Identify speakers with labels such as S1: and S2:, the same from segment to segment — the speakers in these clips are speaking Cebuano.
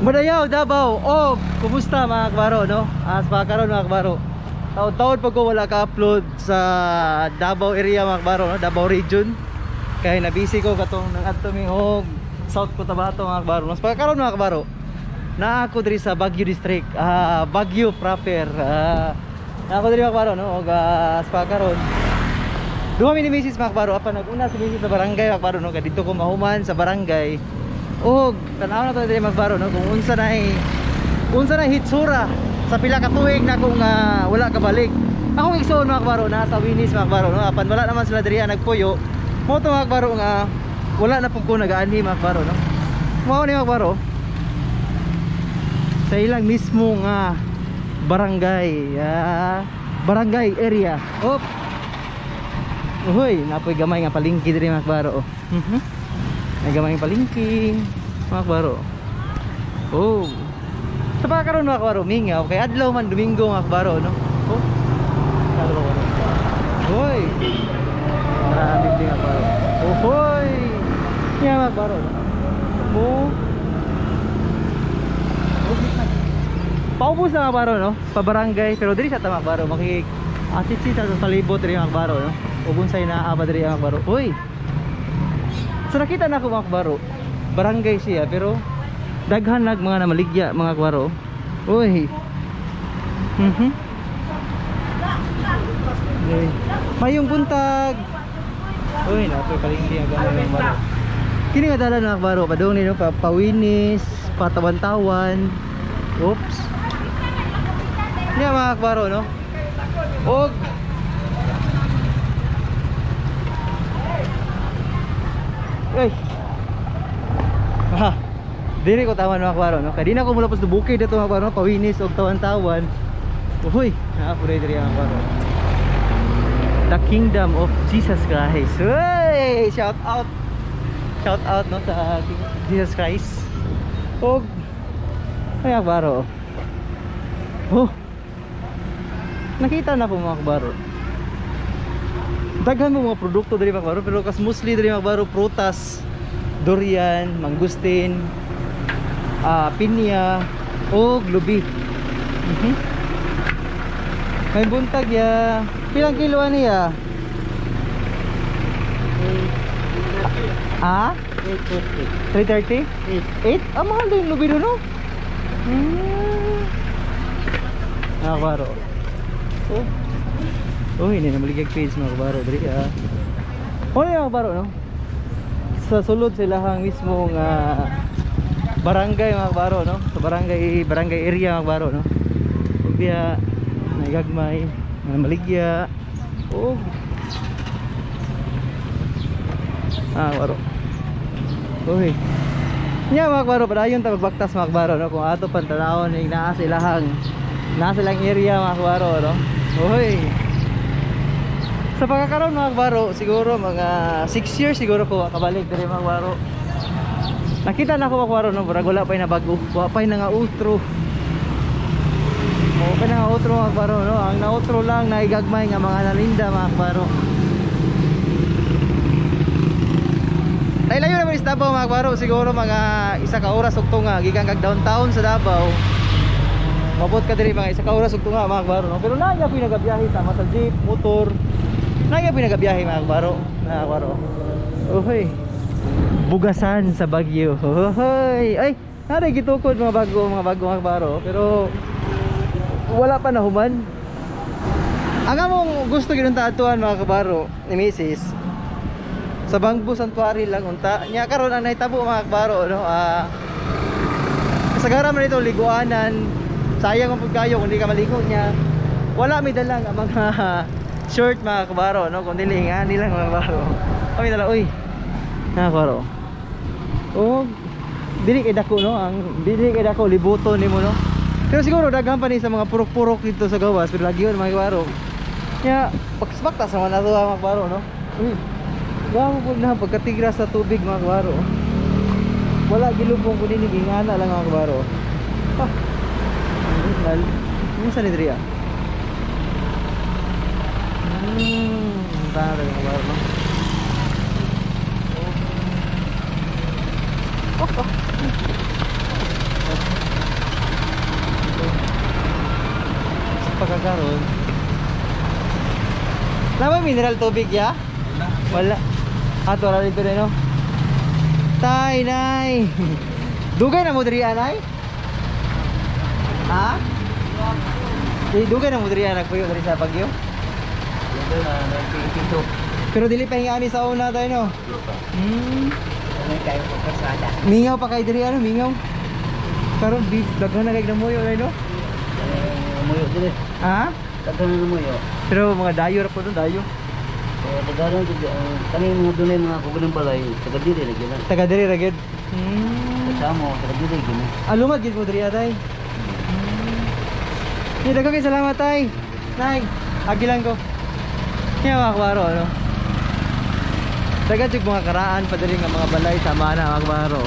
S1: Madayaw, Davao. Oh, kumusta mga kabaro, no? As pa karon mga kabaro. Taon-taon pag ko wala ka-upload sa Davao area mga kabaro, no? Davao region. Kay na busy ko katong nang-adto mi og South Cotabato mga kabaro. Mas pa karon mga kabaro, naa ako diri sa Baguio District, Baguio proper. Naa ako diri mga kabaro, no? Og as pa karon, duha mi ni misis mga kabaro, apan nag-una si misis sa barangay mga kabaro, no? Kay didto ko mahuman sa barangay. Og tan-aw na to diri mga kabaro, no? Kung unsa na hitsura sa pila ka tuig na kung wala kabalik. Akong igsoon mga kabaro nasa Winis mga kabaro, no? Apan wala naman sila diri nagpuyo. Mao to mga kabaro nga wala na pud ko nagaanhi mga kabaro, no? Mao ni mga kabaro sa ilang mismo nga barangay, barangay area. Op. Uhoy, napoy gamay nga palengke diri mga kabaro, oh. May gamay nga palengke mga kabaro. Oh. Sa pagkaroon mga kabaro, mingaw kay adlaw man Domingo mga kabaro, no? Oh. Adlaw kabaro. Hoy. Traffic din mga kabaro. Uhoy. Nya mga kabaro, no? Oh. Paubos na mga kabaro, no? Pa barangay, pero diri sa ta mga kabaro, makik asitsi sa palibot diri mga kabaro, no? Ug unsay naa ba diri mga kabaro. Uy. So nakita na ako mga kabaro, barangay siya pero daghan nag mga namaligya mga kabaro. Uy. Uy. Mayong buntag. Uy, napoy palengke ang gamay mga kabaro. Kini nga dala mga kabaro, padung ni no, pawinis, patawan-tawan. Oops. Niya mga kabaro, no? Og ay. Ah, diri ko tawan mga kabaro, no? Kay di na ko mulapos do bukid dito mga kabaro, pawinis og tawan-tawan. Uhoy, naa pud diri mga kabaro. The Kingdom of Jesus Christ. Hey, shout out. Shout out no sa Jesus Christ. Og ay mga kabaro. Oh. Nakita na po mga kabaro. Daghan mo mga produkto diri mga kabaro, pero kas mostly diri mga kabaro prutas, durian, mangustin, pinya o lubi. May buntag ya. Pilang kilo ani ya? Ah? 330? 8? Ah, mahal din yung lubi doon, no? Mga kabaro. Oh. Oh, hindi na maligag page mga kabaro diri ah. Oh, mga kabaro, no? Sa sulod sila hang mismo nga barangay mga kabaro, no? Sa barangay area mga kabaro, no? Ug diha nagagmay, maligya. Oh. Ah, kabaro. Uy. Nya mga kabaro, padayon ta magbaktas mga kabaro, no? Kung ato pan tanawon ning naa sa ilahang area mga kabaro, no? Uy. Sa pagkakaroon mga kabaro, siguro mga 6 years siguro ko kabalik diri mga kabaro. Nakita na ako mga kabaro, no? Murag wala pa'y nabago, wa pa'y nga outro. Wa pa'y nga outro mga kabaro, no? Ang nautro lang naigagmay nga mga nalinda mga kabaro. Layo naman is Davao mga kabaro, siguro mga isa ka oras ug tunga gikan kag downtown sa Davao. Mabot ka diri mga isa ka oras ug tunga mga kabaro, no? Pero naa gyud nagabiyahe sama sa jeep, motor. Naa gyud nagabiyahe mga kabaro, mga kabaro. Uhoy. Bugasan sa Baguio. Hoy. Ay, nari gitukod mga bago mga kabaro, pero wala pa nahuman. Ang among gusto gyud unta atuan mga kabaro ni misis sa Bangbu Sanctuary lang unta. Nya karon ang nahitabo mga kabaro, no? Kasagaran man ito liguanan. Sayang ang pagkayo kung di ka maligo niya. Wala may dala nga mga shirt mga kabaro, no? Kung dili nga nilang mga kabaro. Kami dala, uy. Mga kabaro. Oh, dili kay dako, no? Ang dili kay dako libuton nimo, no? Pero siguro daghan pa ni sa mga purok-purok dito sa gawas, pero lagi yun mga kabaro. Nya pagsbaktas naman nato mga kabaro, no? Uy. Gamo pud na pagkatigra sa tubig mga kabaro. Wala gilubong kun dinhi gingana lang mga kabaro. Ah. Unsa ni diri ah? Tara mga kabaro, no? Oh. Oh. pagkakaroon, Nama mineral tubig ya? Wala. Ah, wala dito na, no? Tay, nay. Dugay na mo diri, anay? Ha? Di dugay na mo diri nagpuyo diri sa Baguio?
S2: Ito na 1982.
S1: Pero dili pa hingani sa una tayo, no?
S2: Ano kayo pagkasada?
S1: Mingaw pa kay diri ano, mingaw. Karon beef daghan na kay namuyo ay, no?
S2: Muyo dili.
S1: Ha?
S2: Daghan na muyo.
S1: Pero mga dayo ra po doon, dayo.
S2: Daghan jud kani mga dunay mga kugunang balay, taga dili lagi na.
S1: Taga diri ra gyud.
S2: Kasamo taga dili gini.
S1: Ah, lumad gyud mo diri atay. Ni daghan kay salamat tay. Nay, agi lang ko. Kaya mga kabaro, ano? Daghan jud mga karaan pa diri nga mga balay sama na mga kabaro.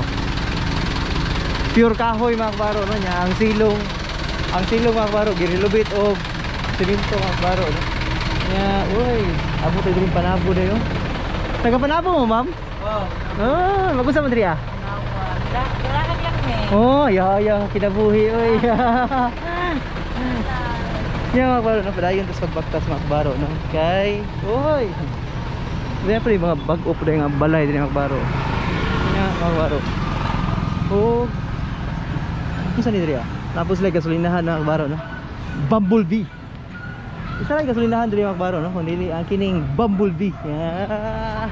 S1: Pure kahoy mga kabaro, no nya ang silong mga kabaro girilubit og semento mga kabaro, no. Nya, uy, abot tayo diri Panabo dayo. Taga Panabo mo, ma'am?
S2: Oh.
S1: Ah, magusta mo diri ah? Oh, ya ya kinabuhi oy. Nya mga kabaro, no, padayon tas pagbaktas mga kabaro, no. Kay, oy. Dili pa mga bag-o pa nga balay diri mga kabaro. Nya mga kabaro. Oh. Unsa ni diri ah? Tapos like gasolinahan mga kabaro, no. Bumblebee. Isa lang gasolinahan diri mga kabaro, no. Kung dili ang kining Bumblebee. Yeah.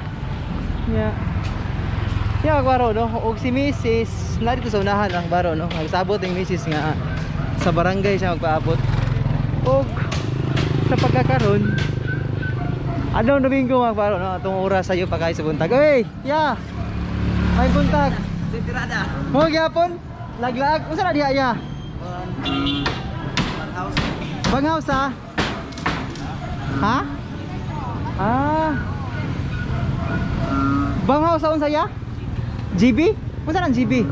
S1: Yeah. Yeah, mga kabaro, no. Og si Mrs. narito sa unahan mga kabaro, no. Nagsabot ang Mrs. nga sa barangay siya magpaabot. Og sa pagkakaron adlaw Domingo mga kabaro, no. Atong oras sayo pa kay sa buntag. Oy, ya. May buntag.
S2: Tirada.
S1: Mo gyapon. Laglag. Unsa na diha ya?
S2: House.
S1: Banghaus ah. Ha? Ah. Banghaus sa unsa ya? GB? Unsa nang GB?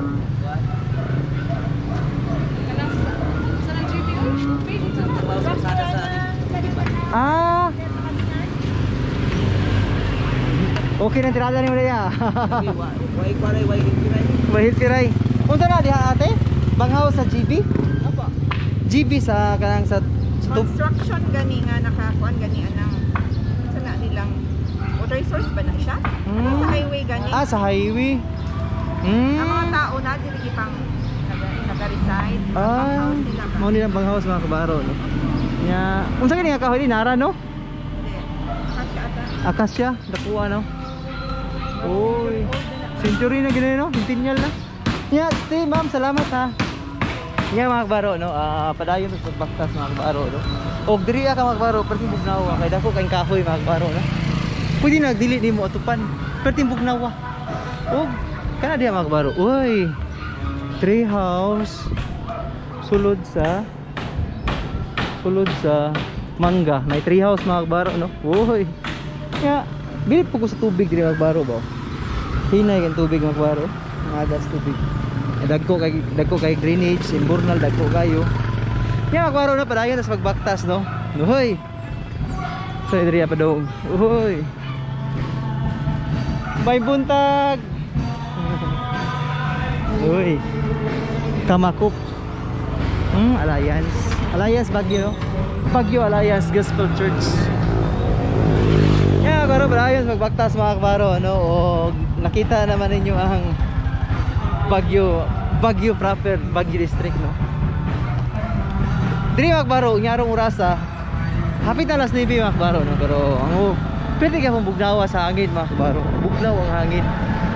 S1: Ah. Okay na tirada ni mo ya.
S2: Way kwaray way kiray.
S1: Wahil tiray. Unsa na diha ate? Banghaus sa GB?
S2: Apa?
S1: GB sa kanang sa tub.
S3: Construction gani nga nakakuan gani anang sa na nilang water source ba na siya? Ano sa highway gani?
S1: Ah, sa highway.
S3: Ang mga tao na dili pang naga-reside.
S1: Ah,
S3: house nila ba?
S1: mao ni ang banghaus mga kabaro, no. Nya, unsa gani nga kahoy ni nara, no?
S3: Hindi. Akasya ata.
S1: Akasya, dakuha no. Oy, century na gani no, centennial na. Nya, te ma'am, salamat ha. Nya mga kabaro, no, padayon sa pagbaktas mga kabaro, no. Og diri ka mga kabaro, perting bugnawa kay dako kay kahoy mga kabaro, no. Pwede na dili nimo atupan, perting bugnawa. Og kana diha mga kabaro. Uy. Tree house sulod sa mangga. May tree house mga kabaro, no. Uy. Kaya bilib po ko sa tubig diri mga kabaro ba. Hinay kang tubig mga kabaro. Mga gas tubig. Eh, dagko kay drainage, imburnal dagko kayo. Kaya mga kabaro na padayon tas pagbaktas, no. Uy. Sa diri pa dong. Uy. May buntag. Uy. Kamakop. Alliance. Alliance Baguio, no? Baguio Alliance Gospel Church. Yeah, pero padayon magbaktas mga kabaro, no? O nakita naman ninyo ang Baguio, Baguio proper, Baguio district, no? Diri mga kabaro, unyarong orasa. Hapit na alas 9 mga kabaro, no? Pero ang pwede ka mong bugnawa sa hangin mga kabaro. Bugnaw ang hangin.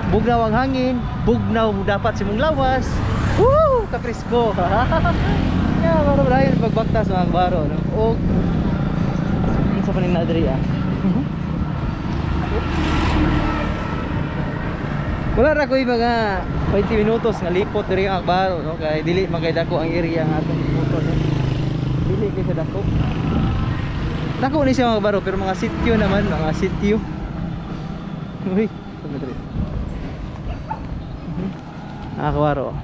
S1: Bugnaw ang hangin, bugnaw mo dapat sa mong lawas. Woo! Kapresko. Yeah, pero padayon pagbaktas mga kabaro, no? O unsa pa ning na diri ah? Wala ra ko'y mga 20 minutos nga lipot diri ang Akbaro, no, kay dili man kay dako ang area nga atong liputon, no. Dili kay sa dako. Dako ni siya mga kabaro, pero mga sityo naman, mga sityo. Uy, saan diri? Mga kabaro.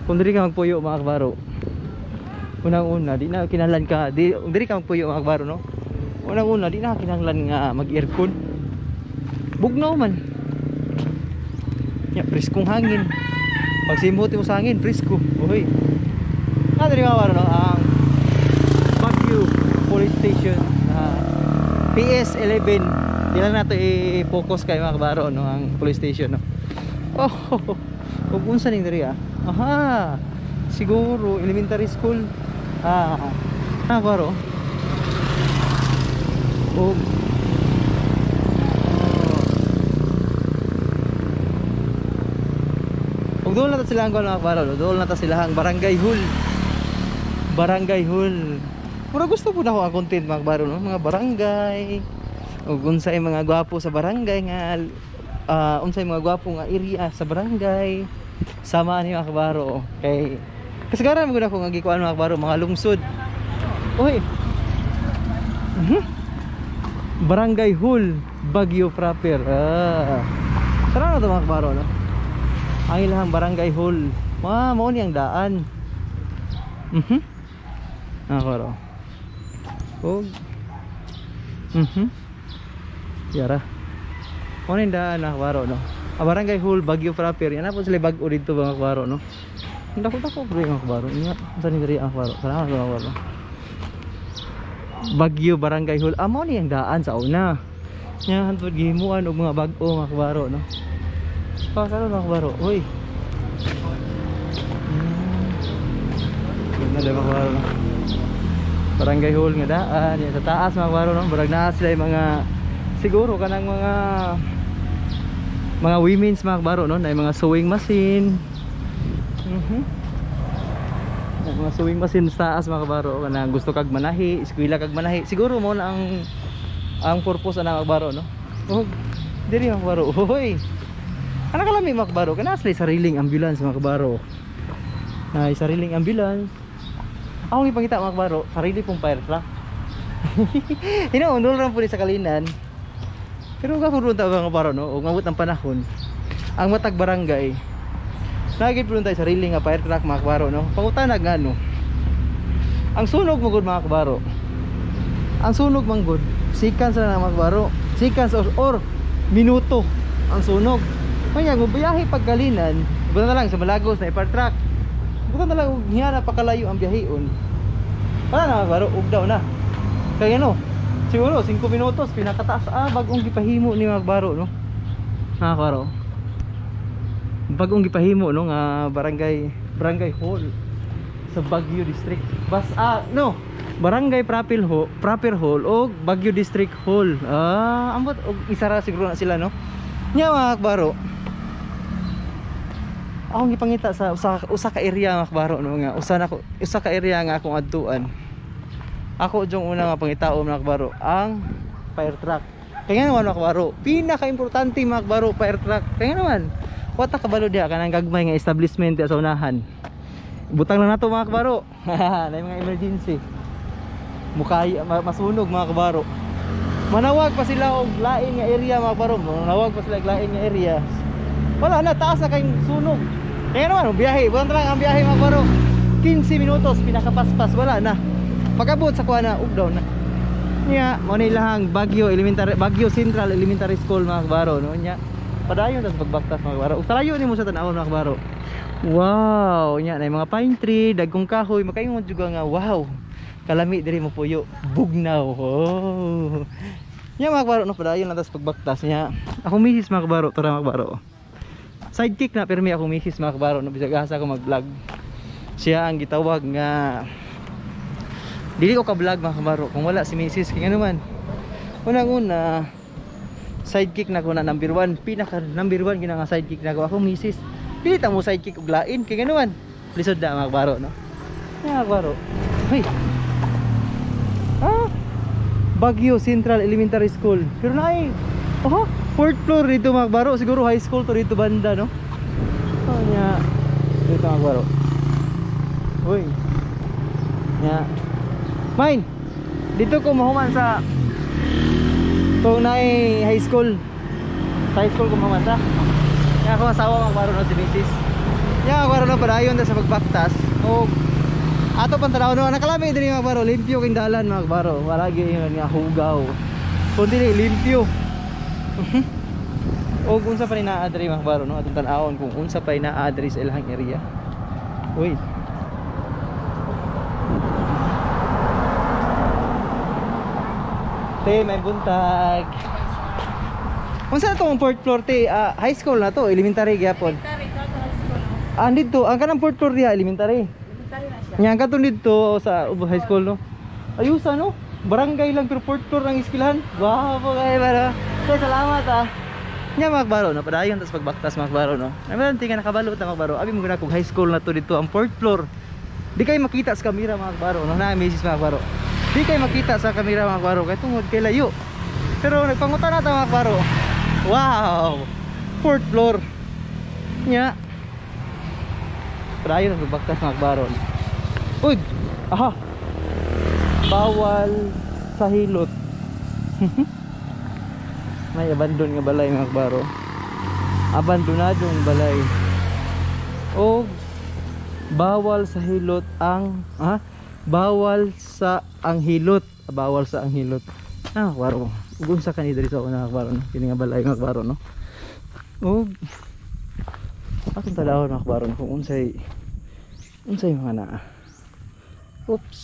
S1: Kung diri ka magpuyo mga kabaro. Unang-una, di na kinahanglan ka, di kung diri ka magpuyo mga kabaro, no. Unang-una, di na kinahanglan nga mag-aircon. Bugnaw man. Ya, preskong hangin. Pag simhot mo sa hangin, presko. Uy. Ah, diri mga kabaro, no, ang Police Station. PS11. Di lang nato i-focus kay mga kabaro no, ang police station no. Oh, ug unsa ning diri ah? Aha. Siguro elementary school. Ah. Ah, kabaro. Oh. Ug doon na ta sila ang mga kabaro, no? Doon na ta sila ang Barangay Hall. Barangay Hall. Mura gusto po na ako ang content mga kabaro no, mga barangay. Ug unsay mga gwapo sa barangay nga unsay mga gwapo nga area sa barangay. Sama ni mga kabaro kay kasagaran mo gud ako nga gikuan mga kabaro mga lungsod. Oy. Barangay Hall, Baguio proper. Ah. Tara na to mga kabaro no. Ang ilahang Barangay Hall. Ma, mao ni ang daan. Mga kabaro. Og Yara. Mao ni daan mga kabaro no. Ang Barangay Hall, Baguio proper. Yan na po sila bag-o dito mga kabaro no. Ang dako-dako bro mga kabaro. Nya, unsa ni diri ang kabaro? Salamat mga kabaro. Baguio Barangay Hall. Ah, mao ni ang daan sa una. Nya hantod gihimuan og mga bag-o mga kabaro no. Pa karon mga kabaro. Uy. Ganda mga kabaro no. Barangay Hall nga daan, yan, sa taas mga kabaro no. Barang naa sila yung mga siguro kanang mga women's mga kabaro no, na mga sewing machine. Mga sewing machine sa taas mga kabaro, kanang gusto kag manahi, eskwela kag manahi. Siguro mo na ang purpose ana mga kabaro no. Oh, diri mga kabaro. Hoy. Ana kalami mga kabaro, kana sila sariling ambulance mga kabaro. Ay sariling ambulance. Akong ipangita mga kabaro, sarili pong fire truck. Hinoon ra po ni sa Kalinan. Pero gakon ron ta mga kabaro no, ug mabot ang panahon, ang matag barangay nagid po tayo sarili nga fire truck mga kabaro no. Pangutanag nga no. Ang sunog mo gud mga kabaro. Ang sunog man gud, seconds na mga kabaro. Seconds or minuto ang sunog. Kanya mo biyahe pagkalinan, buta na lang sa Malagos na fire truck. Buta na lang og hiya na pakalayo ang biyahon. Wala na mga kabaro, ug daw na. Kaya no, siguro 5 minutos pinakataas bagong gipahimo ni mga kabaro no. Mga kabaro. Bagong gipahimo no nga barangay hall sa Baguio District. Bas no, Barangay Proper Hall o Baguio District Hall. Ah, ambot og isa ra siguro na sila no. Nya mga kabaro. Akong gipangita sa usa ka area mga kabaro no nga usa ka area nga akong adtuan. Ako jung una nga pangitao mga kabaro ang fire truck. Kaya naman mga kabaro, pinaka-importante mga kabaro fire truck. Kaya naman wata kabalo diha kanang gagmay nga establishment diha sa unahan. Butang lang nato mga kabaro. Na mga emergency. Mukay masunog mga kabaro. Manawag pa sila og lain nga area mga kabaro. Manawag pa sila og lain nga area. Wala na, taas na kayong sunog. Kaya naman, biyahe. Butan lang ang biyahe mga kabaro. 15 minutos pinakapaspas, wala na. Pagabot sa kuha na, ugdaw na. Nya, mo na ilahang Baguio Elementary, Baguio Central Elementary School mga kabaro no. Nya, padayon tas pagbaktas mga kabaro. Ug nimo sa tan-awon mga kabaro. Wow, nya na mga pine tree, dagkong kahoy, makaingon jud nga wow. Kalami diri mo puyo, bugnaw. Oh. Nya mga kabaro no, padayon lang tas pagbaktas nya. Akong misis mga kabaro, tara mga kabaro. Sidekick na pirmi akong misis mga kabaro no, bisag asa ko mag-vlog. Siya ang gitawag nga dili ko ka-vlog mga kabaro kung wala si misis kay ngano man. Unang-una sidekick na ko na number 1, pinaka number 1 gina nga sidekick na ko akong misis. Dili ta mo sidekick og lain kay ngano man. Lisod na mga kabaro no. Mga kabaro. Hoy. Ah. Baguio Central Elementary School. Pero naay oh, fourth floor dito mga kabaro, siguro high school to dito banda no. Oh nya. Dito mga kabaro. Hoy. Nya. Mine. Dito ko mahuman sa tong naay high school. Sa high school ko mahuman sa. Nya ako asawa mga kabaro no si Mrs. Nya kabaro no padayon ta sa pagbaktas. Og ato pang tanaw no, nakalami diri mga kabaro, limpyo king dalan mga kabaro. Wala gyud nga hugaw. Kundi limpyo. Og unsa pa ni naa diri mga kabaro no, atong tan-awon kung unsa pa ni naa diri sa ilahang area. Uy. Te, may buntag. Unsa na tong fourth floor, te? Ah, high school na to, elementary gyapon. Ah, dito, ang kanang fourth floor diha, elementary.
S3: Elementary na siya.
S1: Nya ang katong dito sa high school, no. Ayusa, no. Barangay lang pero fourth floor ang eskwelahan. Gwapo kay bara. Te, salamat ah. Nya mga kabaro, no, padayon tas pagbaktas, mga kabaro, no. Ay man tingnan nakabalo ta, mga kabaro. Abi mo guna kung high school na to dito ang fourth floor. Di kay makita sa kamera, mga kabaro, no. Na misis, mga kabaro. Di kay makita sa kamera, mga kabaro, kay tungod kay layo. Pero nagpangutan na ta, mga kabaro. Wow! Fourth floor. Nya. Padayon tas pagbaktas, mga kabaro. Uy! Aha! Bawal sa hilot. May abandon nga balay, mga kabaro. Abandonadong balay. O bawal sa hilot ang bawal sa ang hilot. Bawal sa ang hilot. Ah, kabaro. Ug unsa kani diri sa una, kabaro, no? Kini nga balay, mga kabaro, no. Og atong tan-awon, mga kabaro, no, kung unsay unsay mga naa. Oops.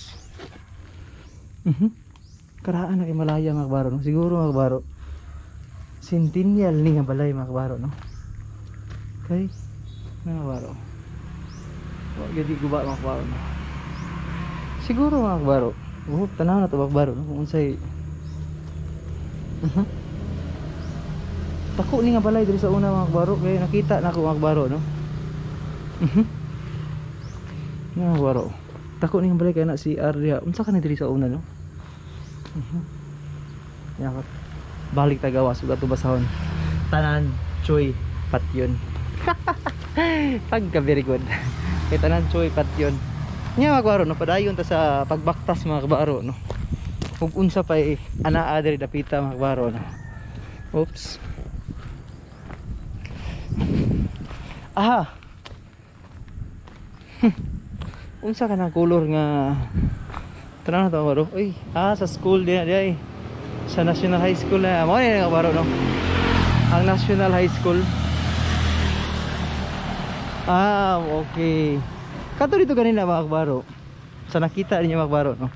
S1: Karaan na kay Malaya, mga kabaro, no? Siguro, mga kabaro, centennial ni nga balay, mga kabaro, no. Kay mga kabaro, wa gyud guba, mga kabaro, no. Siguro, mga kabaro, oh, tanaw na to, mga kabaro, no, kung unsay. Tako ni nga balay diri sa una, mga kabaro, kay nakita na ako, mga kabaro, no. Mga kabaro, tako ni nga balay kay na si Arya. Unsa ka ni diri sa una, no? Yakap. Balik tagawas ug ato basahon. Tanan choy patyon. Pagka very good. Kay tanan choy patyon. Nya, mga kabaro, no, padayon ta sa pagbaktas, mga kabaro, no. Ug unsa pa eh, anaa diri dapita, mga kabaro, no. Oops. Aha. Unsa ka na color nga tanaw na to, baro? Uy, sa school din di ay. Sa National High School na. Mao ni nga, baro, no. Ang National High School. Ah, okay. Kato dito ganina, mga kabaro. Sa nakita ninyo, mga kabaro, no.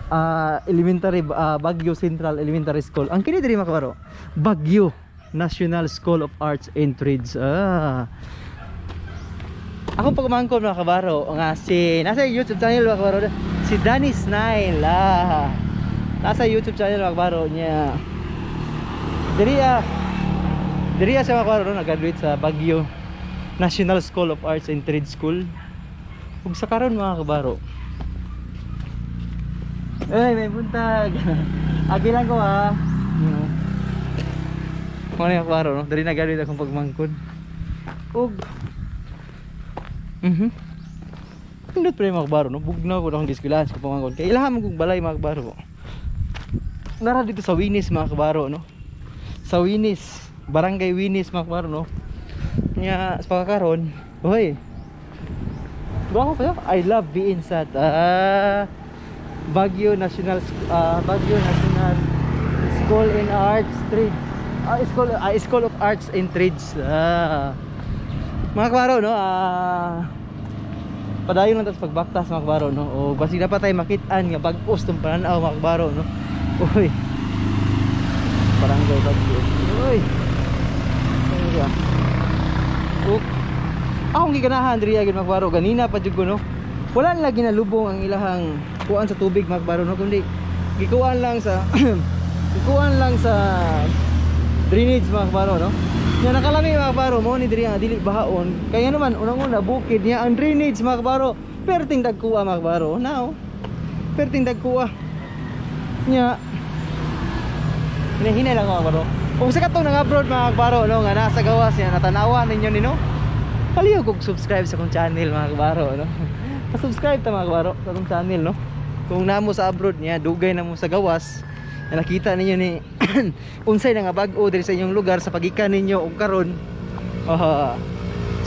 S1: Ah, elementary, Baguio Central Elementary School. Ang kini diri, mga kabaro, Baguio National School of Arts and Trades. Ah. Akong pagmangkon, mga kabaro, nga si nasa YouTube channel, mga kabaro, si Danny Snile. Ah. Nasa YouTube channel, mga kabaro, niya. Diri ah. Diri ah siya, mga kabaro, no, nag-graduate sa Baguio National School of Arts and Trades School. Ug sa karon, mga kabaro. Ay, may buntag. Agi lang ko ha. Mo ni, kabaro, no. Diri na-graduate akong pagmangkon. Ug Pindot pa rin, mga kabaro, no? Bugnaw ko akong giskulaan sa pamangkon. Kay ilaha mo kong balay, mga kabaro. Nara dito sa Winis, mga kabaro, no? Sa Winis, Barangay Winis, mga kabaro, no? Nya, sa pagkakaroon, hoy. Guwapo pa yun. I love being sad. Ah, Baguio National School in Arts Trades. Ah, School of Arts and Trades. Ah. Mga kabaro, no? Ah, padayon lang ta sa pagbaktas, mga kabaro, no? O basig dapat tayo makitaan nga bag-os tong pananaw, mga kabaro, no? Uy. Barangay Baguio. Uy. Ano siya? Uk. Akong giganahan diri gyud, mga kabaro, ganina pa jud ko, no. Wala nila ginalubong ang ilahang kuan sa tubig, mga kabaro, no, kundi gikuan lang sa drainage, mga kabaro, no. Nya nakalami, mga kabaro, mo ni diri ang dili bahaon. Kaya naman unang-una bukid niya ang drainage, mga kabaro. Perting dagkuha, mga kabaro. Now, perting dagkuha. Nya hinahinay lang, mga kabaro. Kung sa katong nang abroad, mga kabaro, no, nga nasa gawas niya natanawa ninyo ni, no. Palihog og subscribe sa akong channel, mga kabaro, no. Pa-subscribe ta, mga kabaro, sa akong channel, no. Kung namo sa abroad niya, dugay na mo sa gawas, na nakita ninyo ni unsay na nga bag-o diri sa inyong lugar sa pagikan ninyo og karon.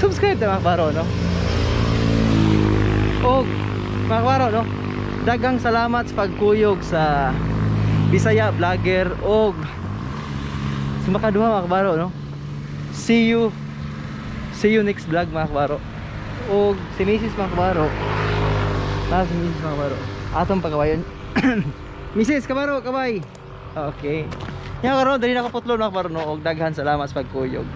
S1: Subscribe ta, mga kabaro, no. Og mga kabaro, no. Daghang salamat sa pagkuyog sa Bisaya Vlogger og sa makaduha, mga kabaro, no. See you. See you next vlog, mga kabaro. Og si Mrs., mga kabaro. Ah, si Mrs., mga kabaro. Atong pagawayon. Mrs., kabaro, kabay. Okay. Nya karon diri na ko putlon, mga kabaro, no, og daghan salamat sa pagkuyog.